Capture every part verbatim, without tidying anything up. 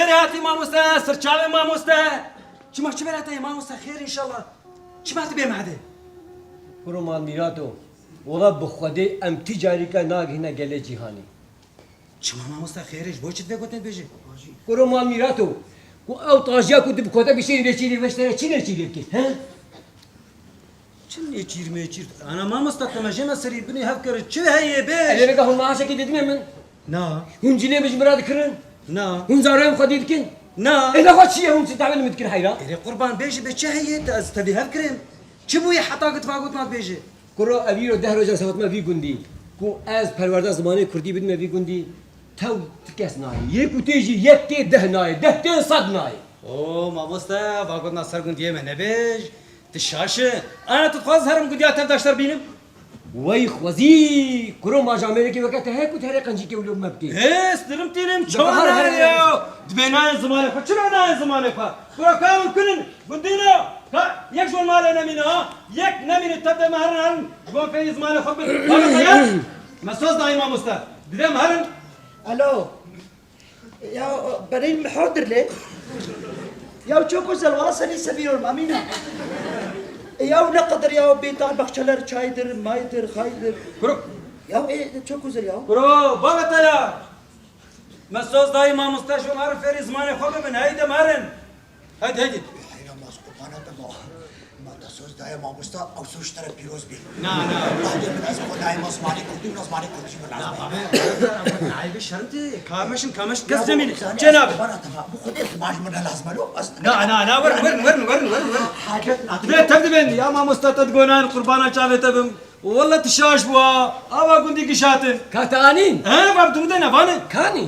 Hayatî mamoste, sirçavê mamoste. Çima çi bela te ye mamoste? Xêr inşallah. Çima tu bê mehde? Kuro Malmîrato, wela bi Xwedê em ti carîka nagihîne gelê cîhanê. Çima mamoste, xêr e, ji bo çi divê gotin bêjî? Kuro Malmîrato, ku ew tajiya ku tu bi kota bişêrî lê çî lê veştere çi lê çî lê bikî, he? Çi nêçîr mêçîr? Ana mamosta, te me jê me serî binê hev kirin. Çi heye bêj? Erê vêga hûn maaşekê didine min? Na. Hûn cilê min ji min re dikirin? Na. Hûn zareyên xwedî dikin? Na. Ê nexwe çi ye hûn çi dawê li min dikin heyra? Erê qurban bêjî bê çi heye? Te ez tevî hev kirim. Çi bûye heta ku tu va gotina bêjî? Kuro ev îro deh roja ez hatime vî gundî. Ku ez perwerda zimanê kurdî bidime vî gundî. Tew ti kes nayê. Yek û tê jî yek tê deh nayê. Deh tê sed nayê. O mamoste, va gotina ser gundiyê me nebêj. Tu şaş î. Ana tu dixwaz herim gundiya tev daşter bînim? Wey xwezî, kuro ma ji Amerîkê weke te heye ku tu herê qencîkê wilo me bikê? Hê, stirim tînim çawa nayê ya? Dibê nayên zimanê xwe. Çira nayên zimanê xwe? Kuro ka hûn kunin, gundîna, ka yek ji wan malê nemîne ha? Yek nemîne tev de me herin herin. Ji bo fêrî zimanê xwe bin. Bana ya. Me soz dayî mamoste. Dibê me herin. Alo. Ya, berîn mi hordir lê? Ya çok güzel, wala seni seviyorum, Amina. E, ya ne kadar ya, bir tane bahçeler çaydır, maydır, haydır. Kuro. Ya, e, çok güzel ya. Kuro, bana te ya. Me soz dayî mamoste, ji wan herin fêrî zimanê xwe bibin, heydi me herin. Hadi, hadi. Heyra mas qurbana te ma. Ma te soz daye mamosta, ew soz ji te re pîroz bî. Na, na. Hadi min ez xwe daye ma zimanê kurdî, min zimanê kurdî min lazim. Na, baba, na, baba, na, şerm tê. Ka meşin, ka meşin, kes nemîne. Çênabe. Bana te ma, bu xwedê tu ma ji min re lazim e lo. Na, na, na, werin, werin, werin, werin, werin. Hacet nadir. Dibê tev dibên, ya mamosta te digonan, qurbana çavê te bim. Walla tu şaş bû ha. Ava gundî gişatin. Ka te anîn? He, bab tu de ne, vane. Kanî?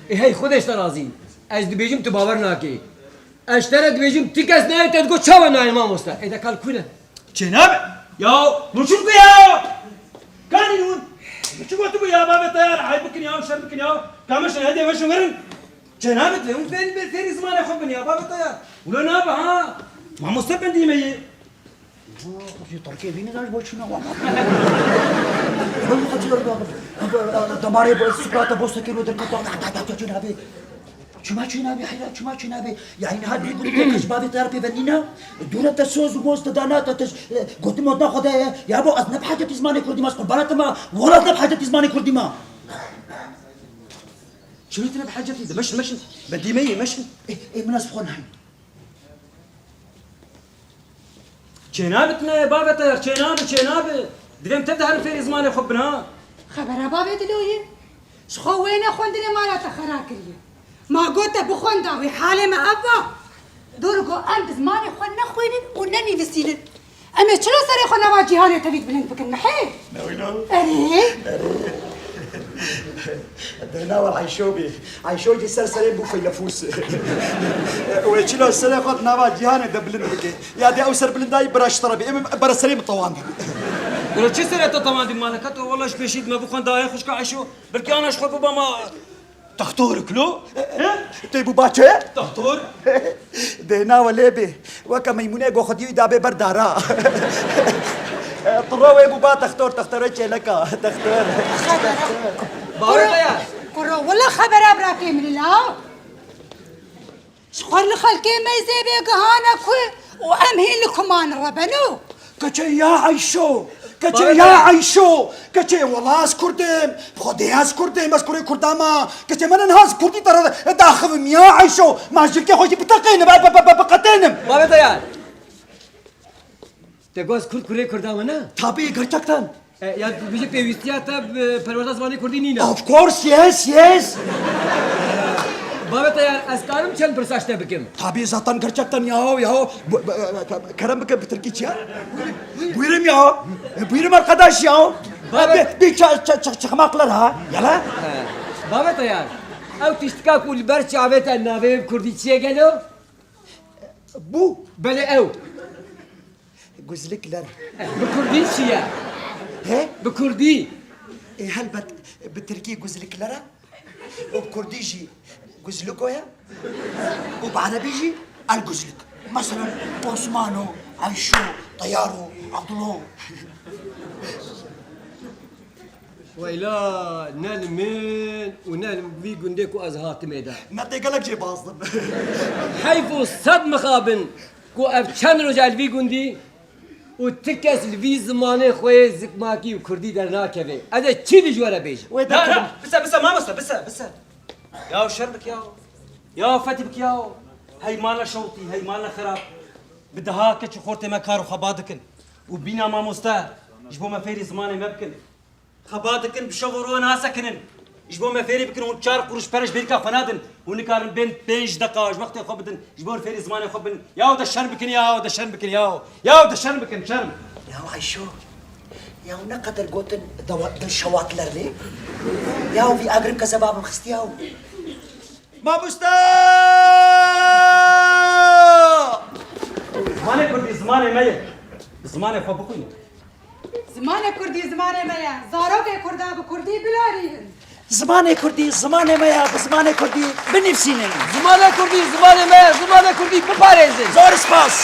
Ê hey, Xwedê ji te razî. Ez dibêjim tu bawer nakê. Ez ji te re dibêjim ti kes nayê te digot çawa nayê mamoste? Ê de kal kune? Çênabe. Ya, nûçin ku ya? Kanî nûn? Nûçin ku tu bu ya babê te ya, ay bikin ya, şer bikin ya. Kamişin hede veşin verin. Cenabê te, hûn fêrî bê, fêrî zimanê xwe bin ya, bavê te ya. Wilo nabe ha. Mamoste bendî me yê. Xwedî Tirkê bîne daş bo çûna wa. Damarê bo Sokrata bo sekê ro derketa. Çûna bê. Çima çûna bê, heyra, çima çûna bê? Yani niha dî gurî te ji bavê te ya pêvenîna. Dûre te soz û moz te dana te, te, e, gotin modna xwe de ye. Ya bo ez ne bi hacetî zimanê kurdî ma, ez qurbana te ma. Wala ez ne bi hacetî zimanê kurdî ma. Çima tu ne bi hacetî de? Meşin, meşin. Bedî me yê, meşin. Ê, ê, min ez bi xwe nayî. Çênabit me, bavê te ya, çênabi, çênabi. Divêm tev de herin fêrî zimanê xwe bin ha. Xebera bavê Diloyê. Ji xwe wêne xwendinê mala te xera kiriye. Ma got te bixwenda wê halê me ev ba. Dor go em bi zimanê xwe nexwînin û nenivîsînin. Em ê çilo serê xwe nava cîhanê tevî bilind bikin, mihê? Ne wilo? Erê. Erê. Dêna wal Ayşo bî. Ayşo jî ser serê bû feylefûs. Wê çilo serê xwe nava cîhanê de bilind bike. Ya dê ew ser bilindayî bira ji te re bî. Em bera serê min tewandî. Wilo çi serê te tewandî maleka to? Wala ji pêşî me bixwenda, ey xwişka Ayşo. Belkî ana ji xwe biba ma Textor kilo. He? Tê bû baçe? Textor. Dê nawe lê bê. Weke meymûnê go xwedî wî dabê ber dara. Tiro wê bû ba textor, textorê çêleka. Textor. Xebera. Bawê te ya. Kuro, wela xebera birakê min la. Ji xwe li xelkê meyzê bêgihane ku û em hîn li kuman re beno. Keçê ya Eyşo, keçê ya Eyşo, keçê wela ez Kurd im, bi Xwedê ez Kurd im, ez kurê Kurda me, keçê min niha ez Kurdî te re daxivim ya Eyşo, ma ji dilkê xwe jî biteqînim, bi, bi, bi, biqetênim. Bavê te ya. Te got ez Kurd kurê Kurda me ne? Tabii, gerçekten. E, ya, tu bijî pêwîstiya te bi perwerda zimanê kurdî nîne? Of course, yes, yes. Bavê te ya, ez karim çend pirsa ji te bikim? Tabii, zaten gerçekten ya, ya. Bu, bu, kerem bikin bi tirkî çi ya? Buyurun ya. E, buyurun arkadaş ya. Bavê- E, bir, bir ça-, ça-, ça-, çakmaklar ha. Yala. He. Bavê te ya, ew tiştika ku li ber çavê te navê bi kurdî çi ye gelo? Bu. Belê ew. Guzlikler. Bi kurdî çi ye? He? Bi kurdî. E, helbet bi tirkî guzlikler e. Û bi kurdî jî guzliko ye. Û bi erebî jî el guzlik. Mesela Osmano, Ayşo, Teyaro, Abdulo. Weyla, ne li min û ne li vî gundê ku ez hatime de. Me tê gelek cê bazdim. Heyf û sed mixabin ku ev çend roj e li vî gundî û ti kes li vî zimanê xwe yê zikmakî û kurdî dernakeve. Ez ê çi dî ji we re bêjim? Wê Na, na, bise, bise, mamoste, bise, bise. Ya şerm bik ya. Ya fetî bik ya. Hey mala şewtî, hey mala xirab. Bi deha keç û xortê me kar û xebat dikin. Û bîna mamoste ji bo me fêrî zimanê me bikin. Xebat dikin, bi şev û roj nasekinin. Ji bo me fêrî bikin, hûn çar quruş pere ji bêrka xwe nadin. Hûn nikarin bên pênc deqa ji wextê xwe bidin, ji bo fêrî zimanê xwe bin. Yaw de şerm bikin yaw, de şerm bikin yaw. Yaw de şerm bikin, şerm. Ya Ayşo, ya ne qeder gotin dewa-, de şewat lernê? Ya vî agrim kezeba min xist ya. Mamoste! Zimanê kurdî zimanê me ye. Bi zimanê xwe bixwînin. Zimanê kurdî zimanê me ye. Zarokê kurda bi kurdî bilarînin. Zimanê kurdî zimanê me ye, bi zimanê kurdî binivîsînin. Zimanê kurdî zimanê me ye, zimanê kurdî biparêzin. Zor spas.